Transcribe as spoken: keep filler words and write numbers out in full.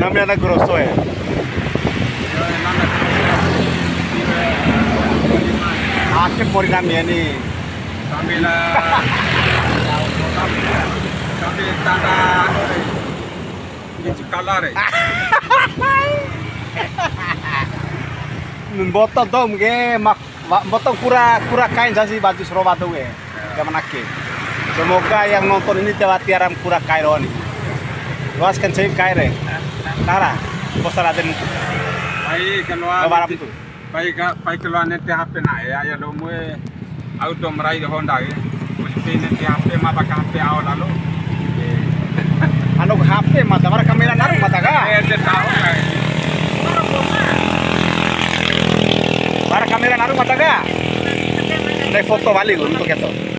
Nami ana grosso e. Ake pori nami ani. Sambil, sambil tanda, anu, kala re. Mboto dou ke, mak-, wa-, mboto kura, kura kain sasi baju sero wadu ke. Jaman ake. Semoga yang nonton ini tiwa tiwara ma kura kai doho ni. Loas kan save kai re. Tara, posta raden. Pai keluar. Bawa tu. Pai ka, pai keluar nete H P na ya, ya lo mue. Au dou ma rai doho nda ke. Mesti nete H P ma baka H P ao lalo. Anu H P mada, wara kamera naru mada ka? Eh, dia tahu kai. Wara kamera naru mada ka? Ndai foto wali ku untuk itu.